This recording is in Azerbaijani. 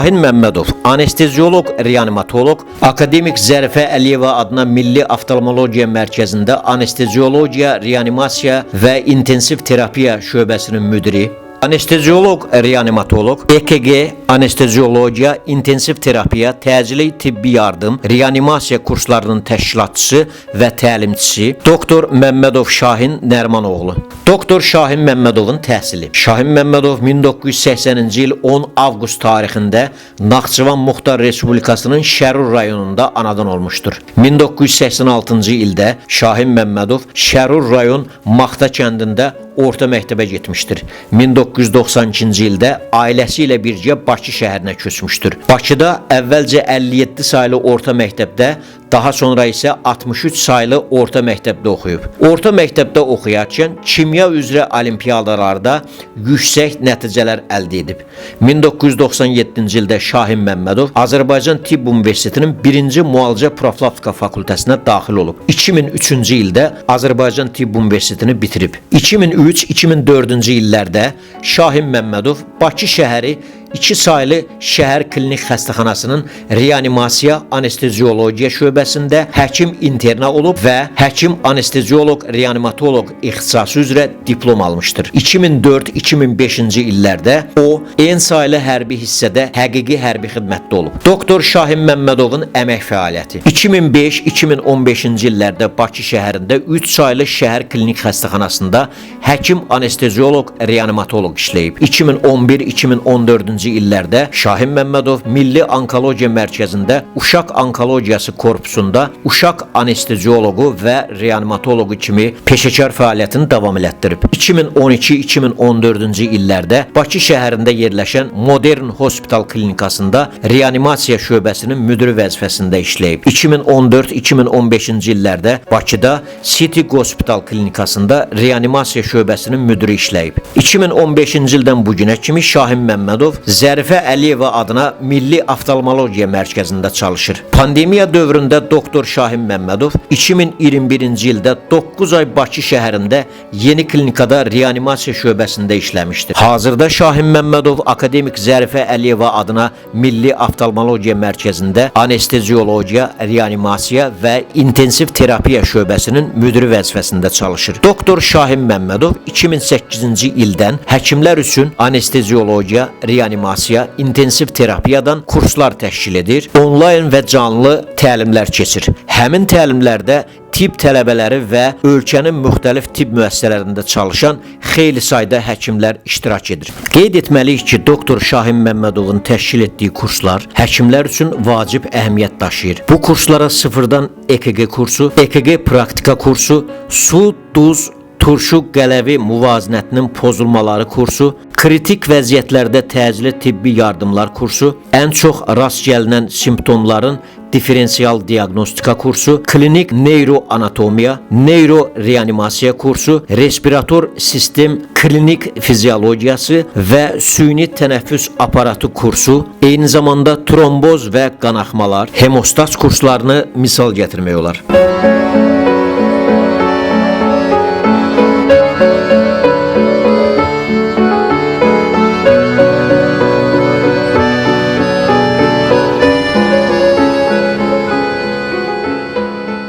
Şahin Məmmədov, anestezioloq, reanimatoloq, akademik Zərifə Əliyeva adına Milli Oftalmologiya Mərkəzində anesteziologiya, reanimasiya və intensiv terapiya şöbəsinin müdiri, anestezioloq, reanimatoloq, EKG, anesteziologiya, intensiv terapiya, təcili tibbi yardım, reanimasiya kurslarının təşkilatçısı və təlimçisi doktor Məmmədov Şahin Nərmanoğlu. Doktor Şahin Məmmədovun təhsili. Şahin Məmmədov 1980-ci il 10 avqust tarixində Naxçıvan Muxtar Respublikasının Şərur rayonunda anadan olmuşdur. 1986-cı ildə Şahin Məmmədov Şərur rayon Maxta kəndində orta məktəbə getmişdir. 1992-ci ildə ailəsi ilə birgə Bakı şəhərinə köçmüşdür. Bakıda əvvəlcə 57 saylı orta məktəbdə, daha sonra isə 63 saylı orta məktəbdə oxuyub. Orta məktəbdə oxuyarkən kimya üzrə olimpiyadalarda yüksək nəticələr əldə edib. 1997-ci ildə Şahin Məmmədov Azərbaycan Tibb Universitetinin 1-ci müalicə profilaktika fakültəsinə daxil olub. 2003-cü ildə Azərbaycan Tibb Universitetini bitirib. 2003-2004-cü illərdə Şahin Məmmədov Bakı şəhəri 2 saylı şəhər klinik xəstəxanasının reanimasiya anesteziologiya şöbəsində həkim interna olub və həkim anestezioloq reanimatoloq ixtisası üzrə diplom almışdır. 2004-2005-ci illərdə o N saylı hərbi hissədə həqiqi hərbi xidmətdə olub. Doktor Şahin Məmmədovun əmək fəaliyyəti. 2005-2015-ci illərdə Bakı şəhərində 3 saylı şəhər klinik xəstəxanasında həkim anestezioloq reanimatoloq işləyib. 2011-2014-cü illərdə Şahin Məmmədov Milli Onkologiya Mərkəzində Uşaq Onkologiyası Korpusunda uşaq anestezioloqu və reanimatoloqu kimi peşəkar fəaliyyətini davam elətdirib. 2012-2014-cü illərdə Bakı şəhərində yerləşən Modern Hospital klinikasında reanimasiya şöbəsinin müdiri vəzifəsində işləyib. 2014-2015-ci illərdə Bakıda City Hospital klinikasında reanimasiya şöbəsinin müdiri işləyib. 2015-ci ildən bu günə kimi Şahin Məmmədov Zərifə Əliyeva adına Milli Oftalmologiya Mərkəzində çalışır. Pandemiya dövründə doktor Şahin Məmmədov 2021-ci ildə 9 ay Bakı şəhərində yeni klinikada reanimasiya şöbəsində işləmişdir. Hazırda Şahin Məmmədov akademik Zərifə Əliyeva adına Milli Oftalmologiya Mərkəzində anesteziologiya, reanimasiya və intensiv terapiya şöbəsinin müdiri vəzifəsində çalışır. Doktor Şahin Məmmədov 2008-ci ildən həkimlər üçün anesteziologiya, reanimasiya, intensiv terapiyadan kurslar təşkil edir, onlayn və canlı təlimlər keçir. Həmin təlimlərdə tibb tələbələri və ölkənin müxtəlif tibb müəssisələrində çalışan xeyli sayda həkimlər iştirak edir. Qeyd etməliyik ki, doktor Şahin Məmmədovun təşkil etdiyi kurslar həkimlər üçün vacib əhəmiyyət daşıyır. Bu kurslara sıfırdan EKG kursu, EKG praktika kursu, su, duz, turşu qələvi müvazinətinin pozulmaları kursu, kritik vəziyyətlərdə təcili tibbi yardımlar kursu, ən çox rast gəlinən simptomların diferensial diaqnostika kursu, klinik neyroanatomiya, neyroreanimasiya kursu, respirator sistem klinik fiziologiyası və süni tənəffüs aparatı kursu, eyni zamanda tromboz və qanaxmalar, hemostaz kurslarını misal gətirmək olar.